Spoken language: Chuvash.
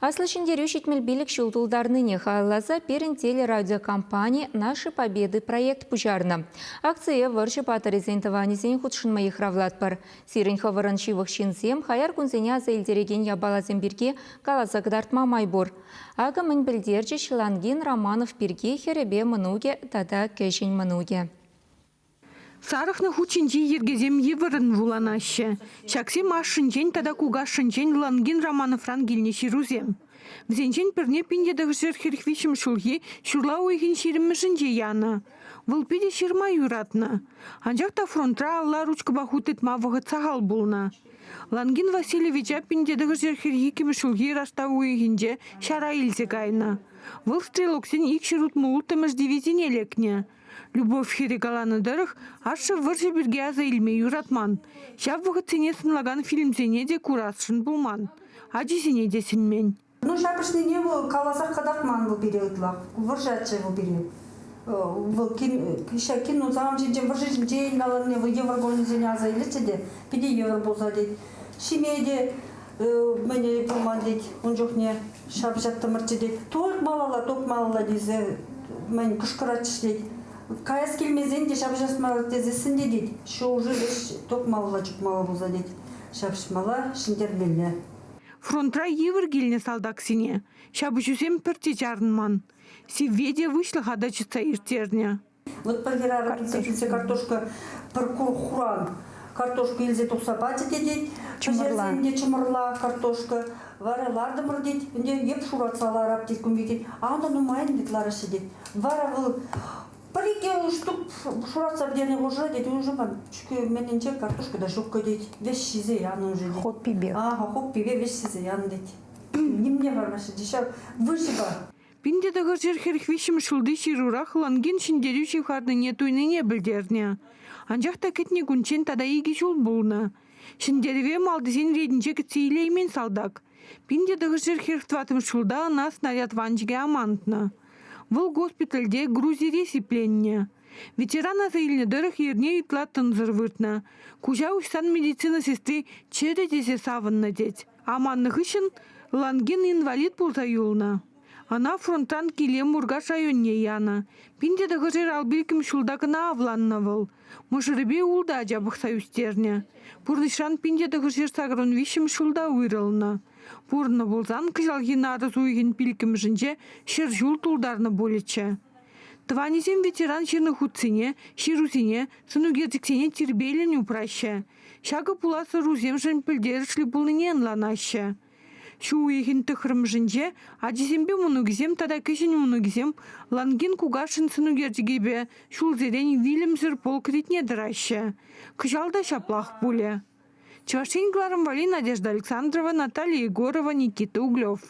Аслӑ Ҫӗнтерӳ 75 ҫул тултарнине халалласа пирӗн телерадиокомпани «Наши победы» проект пуҫарнӑ. Акцие вӑрҫӑ паттӑрӗсен тӑванӗсен хутшӑнма йыхравлатпӑр. Сирӗн хӑвӑрӑн ҫывӑх ҫынсем хаяр кунсене аса илтерекен япаласем пирки каласа кӑтартма май пур. Акӑ мӗн пӗлтерчӗҫ Лангин Романов пирки хӗрӗпе мӑнукӗ тата кӗҫӗн мӑнукӗ. Сарӑхнӑ хут ҫинчи йӗркесем йывӑррӑн вуланаҫҫӗ. Ҫаксем ашшӗнчен тата кукашшӗнчен Лангин Романовран килнӗ ҫырусем. Вӗсенчен пӗрне 1943 ҫулхи ҫурла уйӑхӗн ҫирӗммӗшӗнче янӑ. Вӑл питӗ ҫырма юратнӑ. Анчах та фронтра алла ручкӑпа хут тытма вӑхӑт сахал пулнӑ. Лангин Васильевича 1942 ҫулхи раштав уйӑхӗнче ҫара илсе кайнӑ. Вӑл стрелоксен 266-мӗш дивизине лекнӗ. Любовь хӗрӗ каланӑ тӑрӑх, ашшӗ вӑрҫӑ пирки аса илме юратман. Ҫав вӑхӑтсене сӑнлакан фильмсене те курасшӑн пулман. Ачисене те сӗнмен. Ну, ҫапӑҫнине вӑл каласах кӑтартман вӑл пире ытлах. Вӑрҫатчӗ вӑл пире. Вӑл ҫак киносам ҫинчен, вӑрҫӑ ҫинчен каланине вӑл йывӑр пулнисене аса илетчӗ те, питӗ йывӑр пулса тет. Ҫиме те мӗне пулман тет ун чухне. Ҫапӑҫаттӑмӑрччӗ тет. Ток малалла, ток малалла тесе мӗн кӑшкӑратчӗҫ тет. Каяс килмесен те ҫапӑҫас мар тесессӗн те тет. Ҫу уже вӗҫ ток малалла чупмалла пулса тет. Ҫапӑҫмалла, ҫӗнтермелле. Фронтра йывӑр килнӗ салтаксене. Ҫапӑҫусем пӗртте чарӑнман. Сивве те выҫлӑха та чӑтса ирттернӗ. Вот пӗр хӗрарӑм илсе килсе картошка пӗр хуран картошка илсе тухса пачӗ те тет. Пӗҫерсен те чӑмӑрла картошка. Вара лартӑмӑр тет. Ӗнтӗ эп шуратса ларап тет кун пек тет. Ана нумайӑн тет лараҫҫӗ тет. Вара вӑл пӗр-икӗ штук шуратса пӗтернӗ хушӑра тет уже ман мӗнӗнче картошка та ҫуккӑ тет. Веҫ ҫисе янӑ уже тет. Хоппипе. Ага, хоппипе веҫ ҫисе янӑ тет. Нимне пармаҫҫӗ тет. Ҫав выҫӑпа. 1943 ҫулти ҫырурах Лангин ҫӗнтерӳ ҫывхарнине туйнине пӗлтернӗ. Анчах та кӗтнӗ кунччен тата икӗ ҫул пулнӑ. Ҫӗнтерӗве малтисен ретӗнче кӗтсе илеймен салтак. 1944 ҫулта ӑна снаряд ванчӑкӗ амантнӑ. Вӑл госпитальте Грузире сипленнӗ. Ветеран аса илнӗ тӑрӑх эрне ытла тӑнсӑр выртнӑ. Куҫа уҫсан медицина сестри чӗрӗ тесе савӑннӑ тет. Аманнӑ хыҫҫӑн Лангин инвалид пулса юлнӑ. Ӑна фронтран киле Муркаш районне янӑ. 1955 ҫулта кӑна авланнӑ вӑл. Мӑшӑрӗпе ултӑ ача пӑхса ӳстернӗ. Пурнӑҫран 1983 ҫулта уйрӑлнӑ. Пурӑннӑ пулсан кӑҫалхи нарӑс уйӑхӗн пиллӗкмӗшӗнче 100 ҫул тултарнӑ пулӗччӗ. Тӑванӗсем ветеран ҫырнӑ хутсене, ҫырусене, сӑнӳкерчӗксене тирпейлӗн упраҫҫӗ. Ҫакӑ пулас ӑрусемшӗн пӗлтерӗшлӗ пулнине ӑнланаҫҫӗ. Ҫу уйӑхӗн тӑххӑрмӗшӗнче ачисемпе мӑнукӗсем тата кӗҫӗн мӑнукӗсем Лангин кукашшӗн сӑнӳкерчӗкӗпе ҫулсерен вилӗмсӗр полк ретне тӑраҫҫӗ. Кӑҫал та ҫаплах пулӗ. Чӑваш Ен кӑларӑм валли Надежда Александрова, Наталья Егорова, Никита Углев.